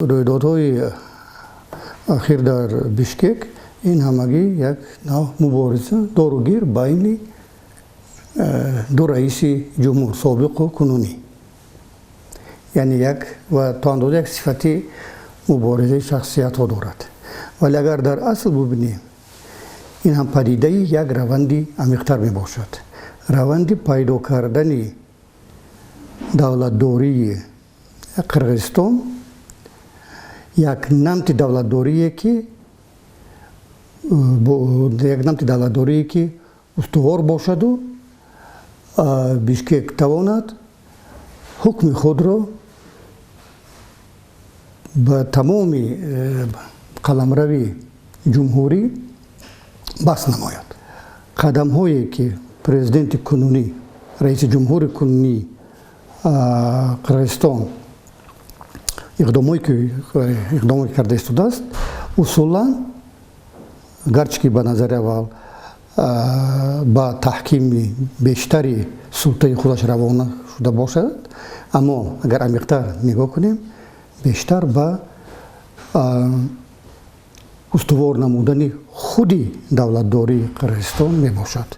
Рӯйдодҳои ахир дар Бишкек ин ҳамагӣ як нав мубориза, доругир байни ду раиси ҷумҳур, собиқу кунунӣ, яъне як ва то андоза як сифати муборизаи шахсиятҳо дорад. Вале агар дар асл бубинем, ин ҳам падидаи як раванди амиқтар мебошад, раванди пайдо кардани давлатдории Қирғизистон, як намти давлатдорие ки устувор бошаду Бишкек тавонад ҳукми худро ба тамоми қаламрави ҷумҳурӣ бас намояд. Қадамҳое ки президенти кунунӣ, раиси ҷумҳури кунунии Қирғизистон иқдомое карда истодааст, усулан, гарчи ки ба назари аввал ба таҳкими бештари султаи худаш равона шуда бошад, аммо агар амиқтар нигоҳ кунем, бештар ба устувор намудани худи давлатдории Қирғизистон мебошад.